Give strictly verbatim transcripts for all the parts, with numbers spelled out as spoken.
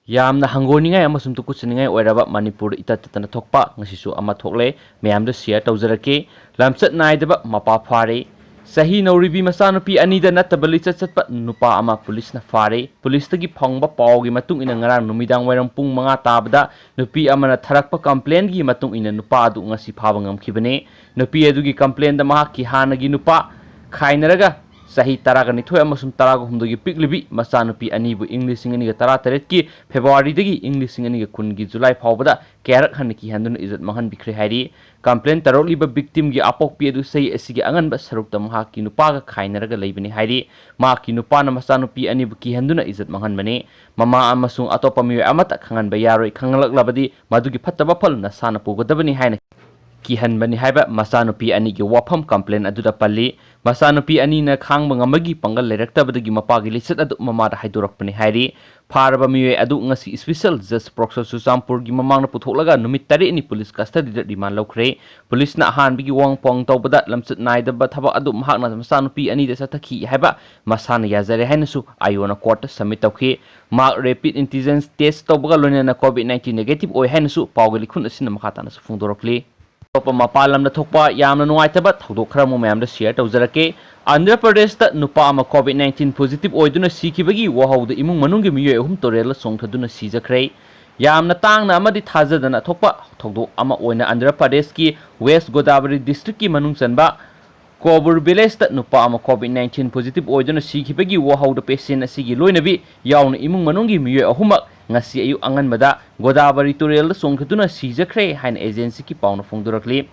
ꯌꯥꯝꯅ ꯍꯪꯒꯣꯏꯅꯤꯡꯉꯥꯏ ꯑꯃꯁꯨꯡ ꯇꯨꯀꯠꯆꯅꯤꯡꯉꯥꯏ ꯑꯣꯏꯔꯕ ꯃꯅꯤꯄꯨꯔꯗ ꯏꯇꯠ ꯇꯠꯇꯅ ꯊꯣꯛꯄ ꯉꯁꯤꯁꯨ ꯑꯃ ꯊꯣꯛꯂꯦ꯫ ꯃꯌꯥꯝꯗ share ꯇꯧꯖꯔꯛꯀꯦ꯫ ꯂꯝꯆꯠ ꯅꯥꯏꯗꯕ ꯃꯄꯥ ꯐꯥꯔꯦ꯫ ꯆꯍꯤ ꯅꯧꯔꯤꯕꯤ ꯃꯆꯥꯅꯨꯄꯤ ꯑꯅꯤꯗ ꯅꯠꯇꯕ ꯂꯤꯆꯠ ꯆꯠꯄ ꯅꯨꯄꯥ ꯑꯃ ꯄꯨꯂꯤꯁꯅ ꯐꯥꯔꯦ꯫ ꯄꯨꯂꯤꯁꯇꯒꯤ ꯐꯪꯕ ꯄꯥꯎꯒꯤ ꯃꯇꯨꯡ ꯏꯟꯅ ꯉꯔꯥꯡ ꯅꯨꯃꯤꯗꯥꯡ ꯋꯥꯏꯔꯝ ꯄꯨꯡ ꯃꯉꯥ ꯇꯥꯕꯗ ꯅꯨꯄꯤ ꯑꯃꯅ ꯊꯥꯔꯛꯄ complainꯒꯤ ꯃꯇꯨꯡ ꯏꯟꯅ ꯅꯨꯄꯥ ꯑꯗꯨ ꯉꯁꯤ ꯐꯥꯕ ꯉꯝꯈꯤꯕꯅꯤ꯫ ꯅꯨꯄꯤ ꯑꯗꯨꯒꯤ complainꯗ ꯃꯍꯥꯛꯀꯤ ꯍꯥꯟꯅꯒꯤ ꯅꯨꯄꯥ ꯈꯥꯏꯅꯔꯒ ꯆꯍꯤ ꯇꯔꯥꯒ ꯅꯤꯊꯣꯏ ꯑꯃꯁꯨꯡ ꯇꯔꯥꯒ ꯍꯨꯝꯗꯣꯏꯒꯤ ꯄꯤꯛꯂꯤꯕꯤ ꯃꯆꯥꯅꯨꯄꯤ ꯑꯅꯤꯕꯨ ꯏꯪ ꯂꯤꯁꯤꯡ ꯑꯅꯤꯒ ꯇꯔꯥꯇꯔꯦꯠꯀꯤ ꯐꯦꯕ꯭ꯔꯨꯋꯥꯔꯤꯗꯒꯤ ꯏꯪ ꯂꯤꯁꯤꯡ ꯑꯅꯤꯒ ꯀꯨꯟꯒꯤ ꯖꯨꯂꯥꯏ ꯐꯥꯎꯕꯗ ꯀꯌꯥꯔꯛ ꯍꯟꯅ ꯀꯤꯍꯟꯗꯨꯅ ꯏꯖꯠ ꯃꯥꯡꯍꯟꯕꯤꯈ꯭ꯔꯦ ꯍꯥꯏꯔꯤ꯫ Complain ꯇꯧꯔꯛꯂꯤꯕ victimꯒꯤ ꯑꯄꯣꯛꯄꯤ ꯑꯗꯨ ꯆꯍꯤ ꯑꯁꯤꯒꯤ ꯑꯉꯟꯕ ꯁꯔꯨꯛꯇ ꯃꯍꯥꯛꯀꯤ ꯅꯨꯄꯥꯒ ꯈꯥꯏꯅꯔꯒ ꯂꯩꯕꯅꯤ ꯍꯥꯏꯔꯤ꯫ ꯃꯍꯥꯛꯀꯤ ꯅꯨꯄꯥꯅ ꯃꯆꯥꯅꯨꯄꯤ ꯑꯅꯤꯕꯨ ꯀꯤꯍꯟꯗꯨꯅ ꯏꯖꯠ ꯃꯥꯡꯍꯟꯕꯅꯤ꯫ ꯃꯃꯥ ꯑꯃꯁꯨꯡ ꯑꯇꯣꯞꯄ ꯃꯤꯑꯣꯏ ꯑꯃꯠꯇ ꯈꯪꯍꯟꯕ ꯌꯥꯔꯣꯏ, ꯈꯪꯍꯜꯂꯛꯂꯕꯗꯤ ꯃꯗꯨꯒꯤ ꯐꯠꯇꯕ ꯐꯜ ꯅꯁꯥꯅ ꯄꯨꯒꯗꯕꯅꯤ ꯍꯥꯏꯅ ꯀꯤꯍꯟꯕꯅꯤ ꯍꯥꯏꯕ ꯃꯆꯥꯅꯨꯄꯤ ꯑꯅꯤꯒꯤ ꯋꯥꯐꯝ complain ꯑꯗꯨꯗ ꯄꯜꯂꯤ꯫ ꯃꯆꯥꯅꯨꯄꯤ ꯑꯅꯤꯅ ꯈꯥꯡꯕ ꯉꯝꯕꯒꯤ ꯄꯥꯡꯒꯜ ꯂꯩꯔꯛꯇꯕꯗꯒꯤ ꯃꯄꯥꯒꯤ ꯂꯤꯆꯠ ꯑꯗꯨ ꯃꯃꯥꯗ ꯍꯥꯏꯗꯣꯔꯛꯄꯅꯤ ꯍꯥꯏꯔꯤ꯫ ꯐꯥꯔꯕ ꯃꯤꯑꯣꯏ ꯑꯗꯨ ꯉꯁꯤ special judge ꯄ꯭ꯔꯣꯛꯁꯣ ꯆꯨꯔꯆꯥꯟꯄꯨꯔꯒꯤ ꯃꯃꯥꯡꯗ ꯄꯨꯊꯣꯛꯂꯒ ꯅꯨꯃꯤꯠ ꯇꯔꯦꯠꯅꯤ ꯄꯨꯂꯤꯁ custody ꯗ remand ꯂꯧꯈ꯭ꯔꯦ꯫ ꯄꯨꯂꯤꯁꯅ ꯑꯍꯥꯟꯕꯒꯤ ꯋꯥꯍꯪ ꯄꯥꯎꯍꯪ ꯇꯧꯕꯗ ꯂꯝꯆꯠ ꯅꯥꯏꯗꯕ ꯊꯕꯛ ꯑꯗꯨ ꯃꯍꯥꯛꯅ ꯃꯆꯥꯅꯨꯄꯤ ꯑꯅꯤꯗ ꯆꯠꯊꯈꯤ ꯍꯥꯏꯕ ꯃꯁꯥꯅ ꯌꯥꯖꯔꯦ ꯍꯥꯏꯅꯁꯨ ꯑꯥꯏꯑꯣꯅ court ꯇ submit ꯇꯧꯈꯤ꯫ ꯃꯍꯥꯛ rapid antigen test ꯇꯧꯕꯒ ꯂꯣꯏꯅꯅ COVID nineteen negative ꯑꯣꯏ ꯍꯥꯏꯅꯁꯨ ꯄꯥꯎꯒꯤ ꯂꯤꯈꯨꯟ ꯑꯁꯤꯅ ꯃꯈꯥ ꯇꯥꯅꯁꯨ ꯐꯣꯡꯗꯣꯔꯛꯂꯤ꯫ ꯑꯇꯣꯞꯄ ꯃꯄꯥꯟ ꯂꯝꯗ ꯊꯣꯛꯄ ꯌꯥꯝꯅ ꯅꯨꯡꯉꯥꯏꯇꯕ ꯊꯧꯗꯣꯛ ꯈꯔ ꯑꯃꯨꯛ ꯃꯌꯥꯝꯗ share ꯇꯧꯖꯔꯛꯀꯦ꯫ ꯑꯟꯙ꯭ꯔ ꯄ꯭ꯔꯗꯦꯁꯇ ꯅꯨꯄꯥ ꯑꯃ COVID nineteen positive ꯑꯣꯏꯗꯨꯅ ꯁꯤꯈꯤꯕꯒꯤ ꯋꯥꯍꯧꯗ ꯏꯃꯨꯡ ꯃꯅꯨꯡꯒꯤ ꯃꯤꯑꯣꯏ ꯑꯍꯨꯝ ꯇꯨꯔꯦꯜꯗ ꯆꯣꯡꯊꯗꯨꯅ ꯁꯤꯖꯈ꯭ꯔꯦ꯫ ꯌꯥꯝꯅ ꯇꯥꯡꯅ ꯑꯃꯗꯤ ꯊꯥꯖꯗꯅ ꯊꯣꯛꯄ ꯊꯧꯗꯣꯛ ꯑꯃ ꯑꯣꯏꯅ ꯑꯟꯙ꯭ꯔ ꯄ꯭ꯔꯗꯦꯁꯀꯤ West Godavari district ꯀꯤ ꯃꯅꯨꯡ ꯆꯟꯕ ꯀꯣꯕꯨꯔ village ꯇ ꯅꯨꯄꯥ ꯑꯃ COVID nineteen positive ꯑꯣꯏꯗꯨꯅ ꯁꯤꯈꯤꯕꯒꯤ ꯋꯥꯍꯧꯗ patient ꯑꯁꯤꯒꯤ ꯂꯣꯏꯅꯕꯤ ꯌꯥꯎꯅ ꯏꯃꯨꯡ ꯃꯅꯨꯡꯒꯤ ꯃꯤꯑꯣꯏ ꯑꯍꯨꯝꯃꯛ ꯉꯁꯤ ꯑꯌꯨꯛ ꯑꯉꯟꯕꯗ ꯒꯣꯗꯥꯕꯔꯤ ꯇꯨꯔꯦꯜꯗ ꯆꯣꯡꯊꯗꯨꯅ ꯁꯤꯖꯈ꯭ꯔꯦ ꯍꯥꯏꯅ agency ꯒꯤ ꯄꯥꯎꯅ ꯐꯣꯡꯗꯣꯔꯛꯂꯤ꯫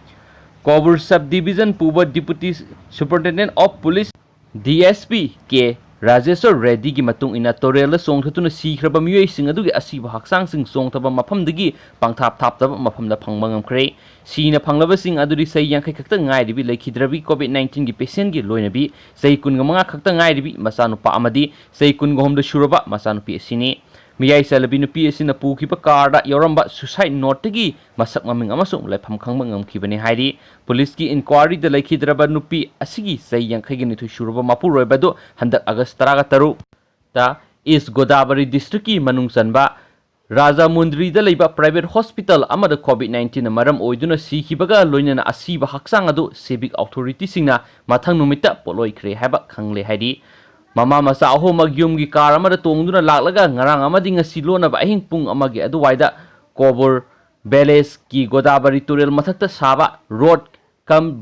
ꯀꯣꯕꯨꯔ sub division ꯄꯨꯕ Deputy Superintendent of Police, D S P, ꯀꯦ ꯔꯥꯖꯦꯁ꯭ꯋꯔ ꯔꯦꯗ꯭ꯗꯤꯒꯤ ꯃꯇꯨꯡ ꯏꯟꯅ, ꯇꯨꯔꯦꯜꯗ ꯆꯣꯡꯊꯗꯨꯅ ꯁꯤꯈ꯭ꯔꯕ ꯃꯤꯑꯣꯏꯁꯤꯡ ꯑꯗꯨꯒꯤ ꯑꯁꯤꯕ ꯍꯛꯆꯥꯡꯁꯤꯡ ꯆꯣꯡꯊꯕ ꯃꯐꯝꯗꯒꯤ ꯄꯪꯊꯥꯞ ꯊꯥꯞꯇꯕ ꯃꯐꯝꯗ ꯐꯪꯕ ꯉꯝꯈ꯭ꯔꯦ꯫ ꯁꯤꯅ ꯐꯪꯂꯕꯁꯤꯡ ꯑꯗꯨꯗꯤ ꯆꯍꯤ ꯌꯥꯡꯈꯩ ꯈꯛꯇ ꯉꯥꯏꯔꯤꯕꯤ ꯂꯩꯈꯤꯗ꯭ꯔꯕꯤ COVID nineteen ꯒꯤ patient ꯒꯤ ꯂꯣꯏꯅꯕꯤ, ꯆꯍꯤ ꯀꯨꯟꯒ ꯃꯉꯥ ꯈꯛꯇ ꯉꯥꯏꯔꯤꯕꯤ ꯃꯆꯥꯅꯨꯄꯥ ꯑꯃꯗꯤ ꯆꯍꯤ ꯀꯨꯟꯒ ꯍꯨꯝꯗꯣꯏ ꯁꯨꯔꯕ ꯃꯆꯥꯅꯨꯄꯤ ꯑꯁꯤꯅꯤ꯫ ꯃꯤꯌꯥꯏ ꯆꯜꯂꯕꯤ ꯅꯨꯄꯤ ꯑꯁꯤꯅ ꯄꯨꯈꯤꯕ car ꯗ ꯌꯥꯎꯔꯝꯕ suicide note ꯇꯒꯤ ꯃꯁꯛ ꯃꯃꯤꯡ ꯑꯃꯁꯨꯡ ꯂꯩꯐꯝ ꯈꯪꯕ ꯉꯝꯈꯤꯕꯅꯤ ꯍꯥꯏꯔꯤ꯫ ꯄꯨꯂꯤꯁꯀꯤ inquiry ꯗ ꯂꯩꯈꯤꯗ꯭ꯔꯕ ꯅꯨꯄꯤ ꯑꯁꯤꯒꯤ ꯆꯍꯤ ꯌꯥꯡꯈꯩꯒ ꯅꯤꯊꯣꯏ ꯁꯨꯔꯕ ꯃꯄꯨꯔꯣꯏꯕ ꯑꯗꯨ ꯍꯟꯗꯛ August ꯇꯔꯥꯒ ꯇꯔꯨꯛ ꯇ East Godavari district ꯀꯤ ꯃꯅꯨꯡ ꯆꯟꯕ ꯔꯥꯖꯥꯃꯨꯟꯗ꯭ꯔꯤꯗ ꯂꯩꯕ private hospital ꯑꯃꯗ COVID nineteenꯅ ꯃꯔꯝ ꯑꯣꯏꯗꯨꯅ ꯁꯤꯈꯤꯕꯒ ꯂꯣꯏꯅꯅ ꯑꯁꯤꯕ ꯍꯛꯆꯥꯡ ꯑꯗꯨ civic authorityꯁꯤꯡꯅ ꯃꯊꯪ ꯅꯨꯃꯤꯠꯇ ꯄꯣꯠꯂꯣꯏꯈ꯭ꯔꯦ ꯍꯥꯏꯕ ꯈꯪꯂꯦ ꯍꯥꯏꯔꯤ꯫ ꯃꯃꯥ ꯃꯆꯥ ꯑꯍꯨꯝꯃꯛ ꯌꯨꯝꯒꯤ car ꯑꯃꯗ ꯇꯣꯡꯗꯨꯅ ꯂꯥꯛꯂꯒ ꯉꯔꯥꯡ ꯑꯃꯗꯤ ꯉꯁꯤ ꯂꯣꯟꯅꯕ ꯑꯍꯤꯡ ꯄꯨꯡ ꯑꯃꯒꯤ ꯑꯗꯨꯋꯥꯏꯗ ꯀꯣꯕꯨꯔ villageꯀꯤ ꯒꯣꯗꯥꯕꯔꯤ ꯇꯨꯔꯦꯜ ꯃꯊꯛꯇ ꯁꯥꯕ road cum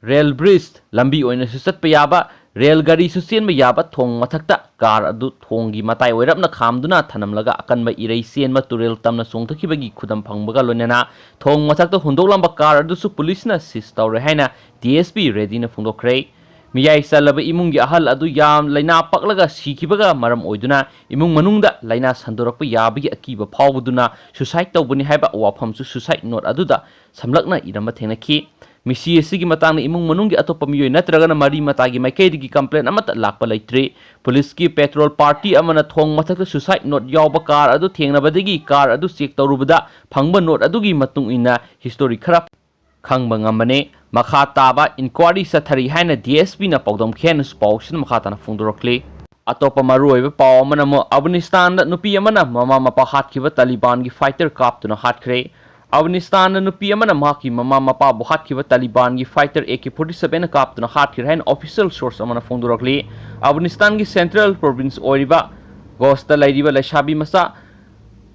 rail bridge, ꯂꯝꯕꯤ ꯑꯣꯏꯅꯁꯨ ꯆꯠꯄ ꯌꯥꯕ, ꯔꯦꯜ ꯒꯥꯔꯤꯁꯨ ꯆꯦꯟꯕ ꯌꯥꯕ ꯊꯣꯡ ꯃꯊꯛꯇ car ꯑꯗꯨ ꯊꯣꯡꯒꯤ ꯃꯇꯥꯏ ꯑꯣꯏꯔꯞꯅ ꯈꯥꯝꯗꯨꯅ ꯊꯅꯝꯂꯒ ꯑꯀꯟꯕ ꯏꯔꯩ ꯆꯦꯟꯕ ꯇꯨꯔꯦꯜ ꯇꯝꯅ ꯆꯣꯡꯊꯈꯤꯕꯒꯤ ꯈꯨꯗꯝ ꯐꯪꯕꯒ ꯂꯣꯏꯅꯅ ꯊꯣꯡ ꯃꯊꯛꯇ ꯍꯨꯟꯗꯣꯛꯂꯝꯕ car ꯑꯗꯨꯁꯨ policeꯅ seize ꯇꯧꯔꯦ ꯍꯥꯏꯅ DSP ꯔꯦꯗꯤꯅ ꯐꯣꯡꯗꯣꯛꯈ꯭ꯔꯦ꯫ ꯃꯤꯌꯥꯏ ꯆꯜꯂꯕ ꯏꯃꯨꯡꯒꯤ ꯑꯍꯜ ꯑꯗꯨ ꯌꯥꯝ ꯂꯥꯏꯅꯥ ꯄꯛꯂꯒ ꯁꯤꯈꯤꯕꯒ ꯃꯔꯝ ꯑꯣꯏꯗꯨꯅ ꯏꯃꯨꯡ ꯃꯅꯨꯡꯗ ꯂꯥꯏꯅꯥ ꯁꯟꯗꯣꯔꯛꯄ ꯌꯥꯕꯒꯤ ꯑꯀꯤꯕ ꯐꯥꯎꯕꯗꯨꯅ suicide ꯇꯧꯕꯅꯤ ꯍꯥꯏꯕ ꯋꯥꯐꯝꯁꯨ suicide note ꯑꯗꯨꯗ ꯁꯝꯂꯞꯅ ꯏꯔꯝꯕ ꯊꯦꯡꯅꯈꯤ꯫ ꯃꯤꯁꯤ ꯑꯁꯤꯒꯤ ꯃꯇꯥꯡꯗ ꯏꯃꯨꯡ ꯃꯅꯨꯡꯒꯤ ꯑꯇꯣꯞꯄ ꯃꯤꯑꯣꯏ ꯅꯠꯇ꯭ꯔꯒꯅ ꯃꯔꯤ ꯃꯇꯥꯒꯤ ꯃꯥꯏꯀꯩꯗꯒꯤ complaint ꯑꯃꯠꯇ ꯂꯥꯛꯄ ꯂꯩꯇ꯭ꯔꯤ꯫ Policeꯀꯤ patrol party ꯑꯃꯅ ꯊꯣꯡ ꯃꯊꯛꯇ suicide note ꯌꯥꯎꯕ car ꯑꯗꯨ ꯊꯦꯡꯅꯕꯗꯒꯤ car ꯑꯗꯨ check ꯇꯧꯔꯨꯕꯗ ꯐꯪꯕ note ꯑꯗꯨꯒꯤ ꯃꯇꯨꯡ ꯏꯟꯅ history ꯈꯔ ꯈꯪꯕ ꯉꯝꯕꯅꯤ꯫ ꯃꯈꯥ ꯇꯥꯕ inquiry ꯆꯠꯊꯔꯤ ꯍꯥꯏꯅ DSPꯅ ꯄꯥꯎꯗꯝꯈꯤ ꯍꯥꯏꯅꯁꯨ ꯄꯥꯎꯁꯤꯅ ꯃꯈꯥ ꯇꯥꯅ ꯐꯣꯡꯗꯣꯔꯛꯂꯤ꯫ ꯑꯇꯣꯞꯄ ꯃꯔꯨꯑꯣꯏꯕ ꯄꯥꯎ ꯑꯃꯅ ꯑꯃꯨꯛ ꯑꯐꯒꯥꯅꯤꯁꯇꯥꯟꯗ ꯅꯨꯄꯤ ꯑꯃꯅ ꯃꯃꯥ ꯃꯄꯥ ꯍꯥꯠꯈꯤꯕ ꯇꯥꯂꯤꯕꯥꯟꯒꯤ fighter ꯀꯥꯞꯇꯨꯅ ꯍꯥꯠꯈ꯭ꯔꯦ꯫ ꯑꯐꯒꯥꯅꯤꯁꯇꯥꯟꯗ ꯅꯨꯄꯤ ꯑꯃꯅ ꯃꯍꯥꯛꯀꯤ ꯃꯃꯥ ꯃꯄꯥꯕꯨ ꯍꯥꯠꯈꯤꯕ ꯇꯥꯂꯤꯕꯥꯟꯒꯤ fighter AK forty seven ꯀꯥꯞꯇꯨꯅ ꯍꯥꯠꯈ꯭ꯔꯦ ꯍꯥꯏꯅ official source ꯑꯃꯅ ꯐꯣꯡꯗꯣꯔꯛꯂꯤ꯫ ꯑꯐꯒꯥꯅꯤꯁꯇꯥꯟꯒꯤ central province ꯑꯣꯏꯔꯤꯕ ꯒꯣꯁꯇ ꯂꯩꯔꯤꯕ ꯂꯩꯁꯥꯕꯤ ꯃꯆꯥ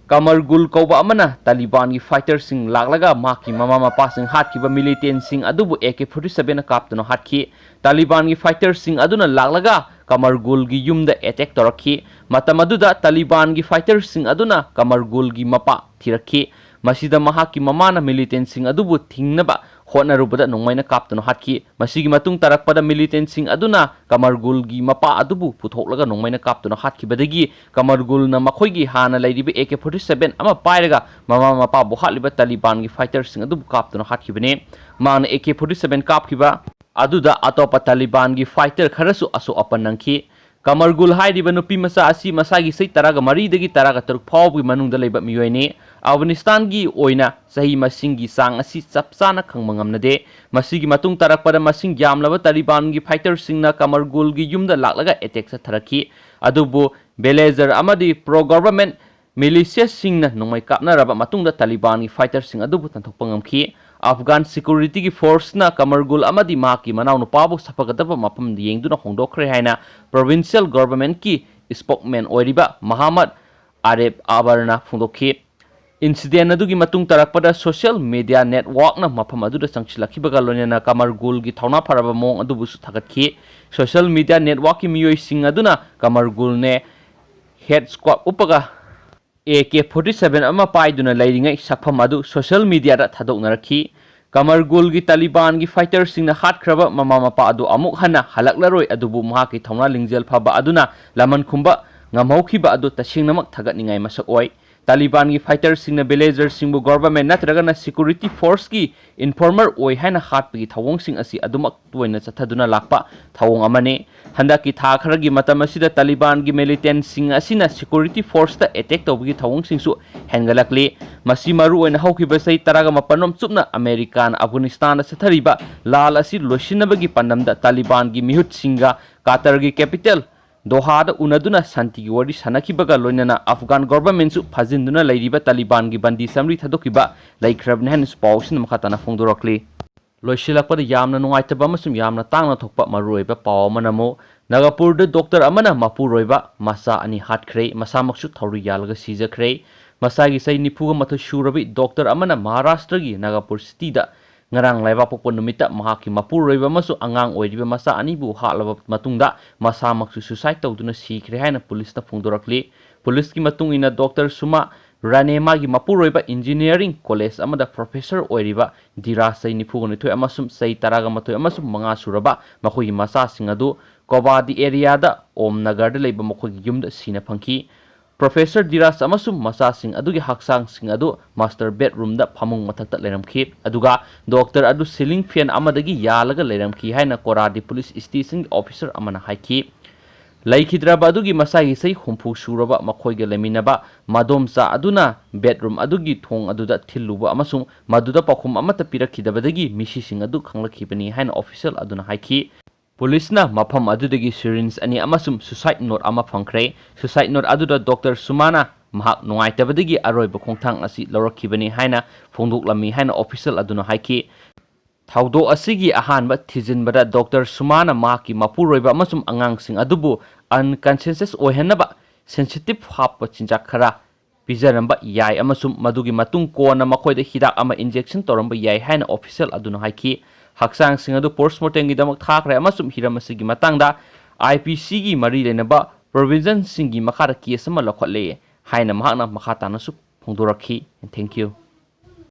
ꯀꯃꯔꯒꯨꯜ ꯀꯧꯕ ꯑꯃꯅ ꯇꯥꯂꯤꯕꯥꯟꯒꯤ fighterꯁꯤꯡ ꯂꯥꯛꯂꯒ ꯃꯍꯥꯛꯀꯤ ꯃꯃꯥ ꯃꯄꯥꯁꯤꯡ ꯍꯥꯠꯈꯤꯕ militantꯁꯤꯡ ꯑꯗꯨꯕꯨ AK forty seven ꯀꯥꯞꯇꯨꯅ ꯍꯥꯠꯈꯤ꯫ ꯇꯥꯂꯤꯕꯥꯟꯒꯤ fighterꯁꯤꯡ ꯑꯗꯨꯅ ꯂꯥꯛꯂꯒ ꯀꯃꯔꯒꯨꯜꯒꯤ ꯌꯨꯝꯗ attack ꯇꯧꯔꯛꯈꯤ꯫ ꯃꯇꯝ ꯑꯗꯨꯗ ꯇꯥꯂꯤꯕꯥꯟꯒꯤ fighterꯁꯤꯡ ꯑꯗꯨꯅ ꯀꯃꯔꯒꯨꯜꯒꯤ ꯃꯄꯥ ꯊꯤꯔꯛꯈꯤ꯫ ꯃꯁꯤꯗ ꯃꯍꯥꯛꯀꯤ ꯃꯃꯥꯅ militantꯁꯤꯡ ꯑꯗꯨꯕꯨ ꯊꯤꯡꯅꯕ ꯍꯣꯠꯅꯔꯨꯕꯗ ꯅꯣꯡꯃꯩꯅ ꯀꯥꯞꯇꯨꯅ ꯍꯥꯠꯈꯤ꯫ ꯃꯁꯤꯒꯤ ꯃꯇꯨꯡ ꯇꯥꯔꯛꯄꯗ militantꯁꯤꯡ ꯑꯗꯨꯅ ꯀꯃꯔꯒꯨꯜꯒꯤ ꯃꯄꯥ ꯑꯗꯨꯕꯨ ꯄꯨꯊꯣꯛꯂꯒ ꯅꯣꯡꯃꯩꯅ ꯀꯥꯞꯇꯨꯅ ꯍꯥꯠꯈꯤꯕꯗꯒꯤ ꯀꯃꯔꯒꯨꯜꯅ ꯃꯈꯣꯏꯒꯤ ꯍꯥꯟꯅ ꯂꯩꯔꯤꯕ AK forty seven ꯑꯃ ꯄꯥꯏꯔꯒ ꯃꯃꯥ ꯃꯄꯥꯕꯨ ꯍꯥꯠꯂꯤꯕ ꯇꯥꯂꯤꯕꯥꯟꯒꯤ fighterꯁꯤꯡ ꯑꯗꯨꯕꯨ ꯀꯥꯞꯇꯨꯅ ꯍꯥꯠꯈꯤꯕꯅꯤ꯫ ꯃꯍꯥꯛꯅ AK forty seven ꯀꯥꯞꯈꯤꯕ ꯑꯗꯨꯗ ꯑꯇꯣꯞꯄ ꯇꯥꯂꯤꯕꯥꯟꯒꯤ fighter ꯈꯔꯁꯨ ꯑꯁꯣꯛ ꯑꯄꯟ ꯅꯪꯈꯤ꯫ ꯀꯃꯔꯒꯨꯜ ꯍꯥꯏꯔꯤꯕ ꯅꯨꯄꯤ ꯃꯆꯥ ꯑꯁꯤ ꯃꯁꯥꯒꯤ ꯆꯍꯤ ꯇꯔꯥꯒ ꯃꯔꯤꯗꯒꯤ ꯇꯔꯥꯒ ꯇꯔꯨꯛ ꯐꯥꯎꯕꯒꯤ ꯃꯅꯨꯡꯗ ꯂꯩꯕ ꯃꯤꯑꯣꯏꯅꯤ꯫ ꯑꯐꯒꯥꯅꯤꯁꯇꯥꯟꯒꯤ ꯑꯣꯏꯅ ꯆꯍꯤ ꯃꯁꯤꯡꯒꯤ ꯆꯥꯡ ꯑꯁꯤ ꯆꯞ ꯆꯥꯅ ꯈꯪꯕ ꯉꯝꯅꯗꯦ꯫ ꯃꯁꯤꯒꯤ ꯃꯇꯨꯡ ꯇꯥꯔꯛꯄꯗ ꯃꯁꯤꯡ ꯌꯥꯝꯂꯕ ꯇꯥꯂꯤꯕꯥꯟꯒꯤ fighterꯁꯤꯡꯅ ꯀꯃꯔꯒꯨꯜꯒꯤ ꯌꯨꯝꯗ ꯂꯥꯛꯂꯒ attack ꯆꯠꯊꯔꯛꯈꯤ꯫ ꯑꯗꯨꯕꯨ villager ꯑꯃꯗꯤ pro government Militiaꯁꯤꯡꯅ ꯅꯣꯡꯃꯩ ꯀꯥꯞꯅꯔꯕ ꯃꯇꯨꯡꯗ ꯇꯥꯂꯤꯕꯥꯟꯒꯤ fighterꯁꯤꯡ ꯑꯗꯨꯕꯨ ꯇꯥꯟꯊꯣꯛꯄ ꯉꯝꯈꯤ꯫ ꯑꯐꯒꯥꯟ securityꯒꯤ forceꯅ ꯀꯃꯔꯒꯨꯜ ꯑꯃꯗꯤ ꯃꯍꯥꯛꯀꯤ ꯃꯅꯥꯎꯅꯨꯄꯥꯕꯨ ꯁꯥꯐꯒꯗꯕ ꯃꯐꯝ ꯌꯦꯡꯗꯨꯅ ꯍꯣꯡꯗꯣꯛꯈ꯭ꯔꯦ ꯍꯥꯏꯅ provincial governmentꯀꯤ spokesman ꯑꯣꯏꯔꯤꯕ ꯃꯍꯥꯃꯗ ꯑꯥꯔꯦꯕ ꯑꯕꯔꯅ ꯐꯣꯡꯗꯣꯛꯈꯤ꯫ Incident ꯑꯗꯨꯒꯤ ꯃꯇꯨꯡ ꯇꯥꯔꯛꯄꯗ social media networkꯅ ꯃꯐꯝ ꯑꯗꯨꯗ ꯆꯪꯁꯤꯜꯂꯛꯈꯤꯕꯒ ꯂꯣꯏꯅꯅ ꯀꯃꯔꯒꯨꯜꯒꯤ ꯊꯧꯅꯥ ꯐꯔꯕ ꯃꯑꯣꯡ ꯑꯗꯨꯕꯨꯁꯨ ꯊꯥꯒꯠꯈꯤ꯫ Social media networkꯀꯤ ꯃꯤꯑꯣꯏꯁꯤꯡ ꯑꯗꯨꯅ ꯀꯃꯔꯒꯨꯜꯅꯦ head scarf ꯎꯞꯄꯒ AK forty seven ꯑꯃ ꯄꯥꯏꯗꯨꯅ ꯂꯩꯔꯤꯉꯩ ꯁꯛꯐꯝ ꯑꯗꯨ social mediaꯗ ꯊꯥꯗꯣꯛꯅꯔꯛꯈꯤ꯫ ꯀꯃꯔꯒꯨꯜꯒꯤ ꯇꯥꯂꯤꯕꯥꯟꯒꯤ fighterꯁꯤꯡꯅ ꯍꯥꯠꯈ꯭ꯔꯕ ꯃꯃꯥ ꯃꯄꯥ ꯑꯗꯨ ꯑꯃꯨꯛ ꯍꯟꯅ ꯍꯜꯂꯛꯂꯔꯣꯏ, ꯑꯗꯨꯕꯨ ꯃꯍꯥꯛꯀꯤ ꯊꯧꯅꯥ ꯂꯤꯡꯖꯦꯜ ꯐꯕ ꯑꯗꯨꯅ ꯂꯃꯟ ꯈꯨꯝꯕ ꯉꯝꯍꯧꯈꯤꯕ ꯑꯗꯨ ꯇꯁꯦꯡꯅꯃꯛ ꯊꯥꯒꯠꯅꯤꯡꯉꯥꯏ ꯃꯁꯛ ꯑꯣꯏ꯫ ꯇꯥꯂꯤꯕꯥꯟꯒꯤ fighterꯁꯤꯡꯅ villagerꯁꯤꯡꯕꯨ government ꯅꯠꯇ꯭ꯔꯒꯅ security forceꯀꯤ informer ꯑꯣꯏ ꯍꯥꯏꯅ ꯍꯥꯠꯄꯒꯤ ꯊꯧꯑꯣꯡꯁꯤꯡ ꯑꯁꯤ ꯑꯗꯨꯃꯛ ꯇꯣꯏꯅ ꯆꯠꯊꯗꯨꯅ ꯂꯥꯛꯄ ꯊꯧꯑꯣꯡ ꯑꯃꯅꯤ꯫ ꯍꯟꯗꯛꯀꯤ ꯊꯥ ꯈꯔꯒꯤ ꯃꯇꯝ ꯑꯁꯤꯗ ꯇꯥꯂꯤꯕꯥꯟꯒꯤ militantꯁꯤꯡ ꯑꯁꯤꯅ security forceꯇ attack ꯇꯧꯕꯒꯤ ꯊꯧꯑꯣꯡꯁꯤꯡꯁꯨ ꯍꯦꯟꯒꯠꯂꯛꯂꯤ꯫ ꯃꯁꯤ ꯃꯔꯨꯑꯣꯏꯅ ꯍꯧꯈꯤꯕ ꯆꯍꯤ ꯇꯔꯥꯒ ꯃꯥꯄꯟ ꯔꯣꯝ ꯆꯨꯞꯅ ꯑꯃꯦꯔꯤꯀꯥꯅ ꯑꯐꯒꯥꯅꯤꯁꯇꯥꯟꯗ ꯆꯠꯊꯔꯤꯕ ꯂꯥꯜ ꯑꯁꯤ ꯂꯣꯏꯁꯤꯟꯅꯕꯒꯤ ꯄꯥꯟꯗꯝꯗ ꯇꯥꯂꯤꯕꯥꯟꯒꯤ ꯃꯤꯍꯨꯠꯁꯤꯡꯒ ꯀꯥꯇꯔꯒꯤ capital ꯗꯣꯍꯥꯗ ꯎꯅꯗꯨꯅ ꯁꯥꯟꯇꯤꯒꯤ ꯋꯥꯔꯤ ꯁꯥꯟꯅꯈꯤꯕꯒ ꯂꯣꯏꯅꯅ ꯑꯐꯒꯥꯟ governmentꯁꯨ ꯐꯥꯖꯤꯟꯗꯨꯅ ꯂꯩꯔꯤꯕ ꯇꯥꯂꯤꯕꯥꯟꯒꯤ ꯕꯟꯗꯤ ꯁꯝꯔꯤ ꯊꯥꯗꯣꯛꯈꯤꯕ ꯂꯩꯈ꯭ꯔꯕꯅꯤ ꯍꯥꯏꯅꯁꯨ ꯄꯥꯎꯁꯤꯅ ꯃꯈꯥ ꯇꯥꯅ ꯐꯣꯡꯗꯣꯔꯛꯂꯤ꯫ ꯂꯣꯏꯁꯤꯜꯂꯛꯄꯗ ꯌꯥꯝꯅ ꯅꯨꯡꯉꯥꯏꯇꯕ ꯑꯃꯁꯨꯡ ꯌꯥꯝꯅ ꯇꯥꯡꯅ ꯊꯣꯛꯄ ꯃꯔꯨꯑꯣꯏꯕ ꯄꯥꯎ ꯑꯃꯅ ꯑꯃꯨꯛ ꯅꯥꯒꯥꯄꯨꯔꯗ doctor ꯑꯃꯅ ꯃꯄꯨꯔꯣꯏꯕ ꯃꯆꯥ ꯑꯅꯤ ꯍꯥꯠꯈ꯭ꯔꯦ, ꯃꯁꯥꯃꯛꯁꯨ ꯊꯧꯔꯤ ꯌꯥꯜꯂꯒ ꯁꯤꯖꯈ꯭ꯔꯦ꯫ ꯃꯁꯥꯒꯤ ꯆꯍꯤ ꯅꯤꯐꯨꯒ ꯃꯥꯊꯣꯏ ꯁꯨꯔꯕꯤ doctor ꯑꯃꯅ ꯃꯍꯥꯔꯥꯁꯇ꯭ꯔꯒꯤ ꯅꯥꯒꯥꯄꯨꯔ cityꯗ ꯉꯔꯥꯡ ꯂꯩꯕꯥꯛꯄꯣꯛꯄ ꯅꯨꯃꯤꯠꯇ ꯃꯍꯥꯛꯀꯤ ꯃꯄꯨꯔꯣꯏꯕ ꯑꯃꯁꯨꯡ ꯑꯉꯥꯡ ꯑꯣꯏꯔꯤꯕ ꯃꯆꯥ ꯑꯅꯤꯕꯨ ꯍꯥꯠꯂꯕ ꯃꯇꯨꯡꯗ ꯃꯁꯥꯃꯛꯁꯨ suicide ꯇꯧꯗꯨꯅ ꯁꯤꯈ꯭ꯔꯦ ꯍꯥꯏꯅ ꯄꯨꯂꯤꯁꯅ ꯐꯣꯡꯗꯣꯔꯛꯂꯤ꯫ ꯄꯨꯂꯤꯁꯀꯤ ꯃꯇꯨꯡ ꯏꯟꯅ doctor ꯁꯨꯃꯥ ꯔꯥꯅꯦ ꯃꯥꯒꯤ ꯃꯄꯨꯔꯣꯏꯕ engineering college ꯑꯃꯗ professor ꯑꯣꯏꯔꯤꯕ ꯙꯤꯔꯥꯖ ꯆꯍꯤ ꯅꯤꯐꯨꯒ ꯅꯤꯊꯣꯏ ꯑꯃꯁꯨꯡ ꯆꯍꯤ ꯇꯔꯥꯒ ꯃꯥꯊꯣꯏ ꯑꯃꯁꯨꯡ ꯃꯉꯥ ꯁꯨꯔꯕ ꯃꯈꯣꯏꯒꯤ ꯃꯆꯥꯁꯤꯡ ꯑꯗꯨ ꯀꯣꯕꯥꯗꯤ areaꯗ ꯑꯣꯝ ꯅꯒꯔꯗ ꯂꯩꯕ ꯃꯈꯣꯏꯒꯤ ꯌꯨꯝꯗ ꯁꯤꯅ ꯐꯪꯈꯤ꯫ Professor ꯙꯤꯔꯥꯖ ꯑꯃꯁꯨꯡ ꯃꯆꯥꯁꯤꯡ ꯑꯗꯨꯒꯤ ꯍꯛꯆꯥꯡꯁꯤꯡ ꯑꯗꯨ master bedroomꯗ ꯐꯃꯨꯡ ꯃꯊꯛꯇ ꯂꯩꯔꯝꯈꯤ, ꯑꯗꯨꯒ doctor ꯑꯗꯨ ceiling fan ꯑꯃꯗꯒꯤ ꯌꯥꯜꯂꯒ ꯂꯩꯔꯝꯈꯤ ꯍꯥꯏꯅ ꯀꯣꯔꯥꯗꯤ ꯄꯨꯂꯤꯁ stationꯒꯤ officer ꯑꯃꯅ ꯍꯥꯏꯈꯤ꯫ ꯂꯩꯈꯤꯗ꯭ꯔꯕ ꯑꯗꯨꯒꯤ ꯃꯆꯥꯒꯤ ꯆꯍꯤ ꯍꯨꯝꯐꯨ ꯁꯨꯔꯕ ꯃꯈꯣꯏꯒ ꯂꯩꯃꯤꯟꯅꯕ ꯃꯗꯣꯝꯆꯥ ꯑꯗꯨꯅ bedroom ꯑꯗꯨꯒꯤ ꯊꯣꯡ ꯑꯗꯨꯗ ꯊꯤꯜꯂꯨꯕ ꯑꯃꯁꯨꯡ ꯃꯗꯨꯗ ꯄꯥꯎꯈꯨꯝ ꯑꯃꯠꯇ ꯄꯤꯔꯛꯈꯤꯗꯕꯗꯒꯤ ꯃꯤꯁꯤꯁꯤꯡ ꯑꯗꯨ ꯈꯪꯂꯛꯈꯤꯕꯅꯤ ꯍꯥꯏꯅ official ꯑꯗꯨꯅ ꯍꯥꯏꯈꯤ꯫ ꯄꯨꯂꯤꯁꯅ ꯃꯐꯝ ꯑꯗꯨꯗꯒꯤ syringe ꯑꯅꯤ ꯑꯃꯁꯨꯡ suicide note ꯑꯃ ꯐꯪꯈ꯭ꯔꯦ꯫ Suicide note ꯑꯗꯨꯗ doctor ꯁꯨꯃꯥꯅ ꯃꯍꯥꯛ ꯅꯨꯡꯉꯥꯏꯇꯕꯗꯒꯤ ꯑꯔꯣꯏꯕ ꯈꯣꯡꯊꯥꯡ ꯑꯁꯤ ꯂꯧꯔꯛꯈꯤꯕꯅꯤ ꯍꯥꯏꯅ ꯐꯣꯡꯗꯣꯛꯂꯝꯃꯤ ꯍꯥꯏꯅ official ꯑꯗꯨꯅ ꯍꯥꯏꯈꯤ꯫ ꯊꯧꯗꯣꯛ ꯑꯁꯤꯒꯤ ꯑꯍꯥꯟꯕ ꯊꯤꯖꯤꯟꯕꯗ ꯗꯣꯛꯇꯔ ꯁꯨꯃꯥꯅ ꯃꯍꯥꯛꯀꯤ ꯃꯄꯨꯔꯣꯏꯕ ꯑꯃꯁꯨꯡ ꯑꯉꯥꯡꯁꯤꯡ ꯑꯗꯨꯕꯨ unconscious ꯑꯣꯏꯍꯟꯅꯕ sensitive ꯍꯥꯞꯄ ꯆꯤꯟꯖꯥꯛ ꯈꯔ ꯄꯤꯖꯔꯝꯕ ꯌꯥꯏ ꯑꯃꯁꯨꯡ ꯃꯗꯨꯒꯤ ꯃꯇꯨꯡ ꯀꯣꯟꯅ ꯃꯈꯣꯏꯗ ꯍꯤꯗꯥꯛ ꯑꯃ injection ꯇꯧꯔꯝꯕ ꯌꯥꯏ ꯍꯥꯏꯅ official ꯑꯗꯨꯅ ꯍꯥꯏꯈꯤ꯫ ꯍꯛꯆꯥꯡꯁꯤꯡ ꯑꯗꯨ post mortemꯒꯤꯗꯃꯛ ꯊꯥꯈ꯭ꯔꯦ ꯑꯃꯁꯨꯡ ꯍꯤꯔꯝ ꯑꯁꯤꯒꯤ ꯃꯇꯥꯡꯗ IPCꯒꯤ ꯃꯔꯤ ꯂꯩꯅꯕ provisionꯁꯤꯡꯒꯤ ꯃꯈꯥꯗ case ꯑꯃ ꯂꯧꯈꯠꯂꯦ ꯍꯥꯏꯅ ꯃꯍꯥꯛꯅ ꯃꯈꯥ ꯇꯥꯅꯁꯨ ꯐꯣꯡꯗꯣꯔꯛꯈꯤ꯫ Thank you꯫